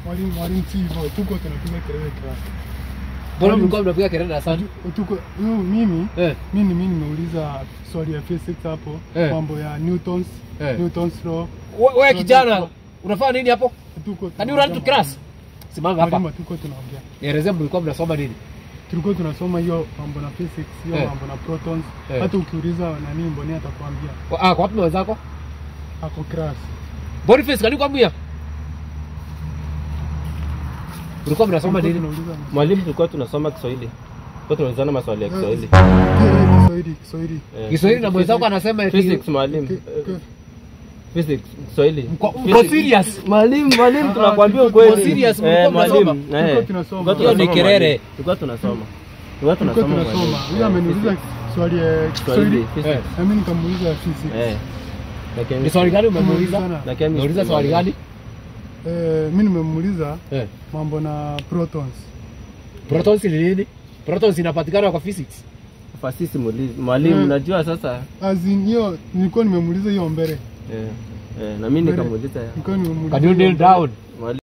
Mwalimu si hivyo, tuko tunapiga kelele class. Mbona mlikuwa mnapiga kelele darasani? Tuko mimi mimi nimeuliza swali ya physics hapo, mambo ya Newton's Newton's law. Wewe kijana, unafanya nini hapo? Tuko Can you run to class? Simama hapa. Mwalimu, tuko tunaongea. Nielezee mlikuwa mnasoma nini? Tulikuwa tunasoma hiyo mambo na physics, hiyo mambo na protons. Hata ukiuliza nani Mboni atakwambia. Ah, kwa wapi wenzako? Ako class. Boniface, can you come here? Ulikuwa mnasoma nini? Mwalimu, tulikuwa tunasoma Kiswahili. Tulikuwa tunaulizana maswali ya Kiswahili. Kiswahili. Kiswahili na mwenzako anasema eti physics mwalimu. Physics, Kiswahili. Mko serious? Mwalimu, tunakwambia ukweli. Mko serious, mlikuwa mnasoma? Tulikuwa tunasoma. Hiyo ni kelele. Tulikuwa tunasoma. Tulikuwa tunasoma. Huyo ameniuliza swali ya Kiswahili. Na mimi nikamuuliza physics. Ni swali gani umemuuliza? Unauliza swali gani? Mimi nimemuuliza mambo na protons. Protons ni nini? Protons inapatikana kwa physics. Fasisi mwalimu, unajua sasa. As in hiyo nilikuwa nimemuuliza hiyo mbele. Na mimi nikamuuliza. Can you kneel down?